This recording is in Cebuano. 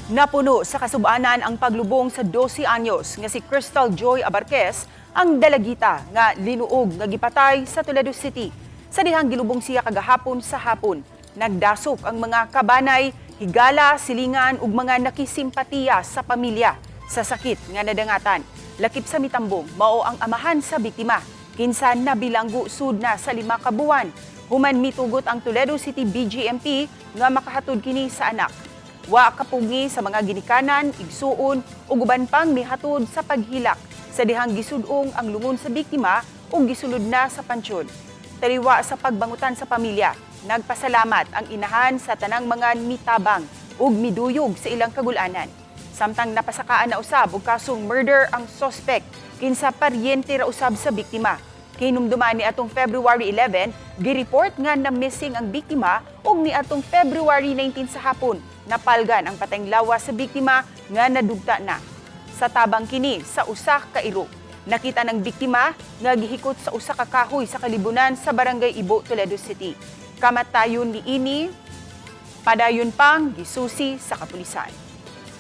Napuno sa kasubanan ang paglubong sa 12 anyos nga si Crystal Joy Abarquez, ang dalagita nga linuog nga gipatay sa Toledo City. Sa dihang gilubong siya kagahapon sa hapon, nagdasok ang mga kabanay, higala, silingan ug mga nakisimpatiya sa pamilya sa sakit nga nadangatan. Lakip sa mitambong, mao ang amahan sa biktima, kinsa nabilanggo sud na sa 5 ka buwan. Human mitugot ang Toledo City BJMP nga makahatod kini sa anak. Wa kapugi sa mga ginikanan, igsuon ug uban pang mihatod sa paghilak sa dihang gisudong ang lungon sa biktima ug gisulod na sa pansyon. Taliwa sa pagbangutan sa pamilya, nagpasalamat ang inahan sa tanang mga mitabang ug miduyog sa ilang kagulanan. Samtang napasakaan na usab og kasong murder ang suspect, kinsa paryente ra usab sa biktima. Kinumduman, ni atong February 11, gi-report nga na missing ang biktima ug ni atong February 19 sa hapon, napalgan ang patayng lawas sa biktima nga nadugta na. Sa tabang kini sa usa ka iro. Nakita ng biktima nga gihikot sa usa ka kahoy sa kalibunan sa Barangay Ibo, Toledo City. Kamatayon ni ini padayon pang gisusi sa kapulisan.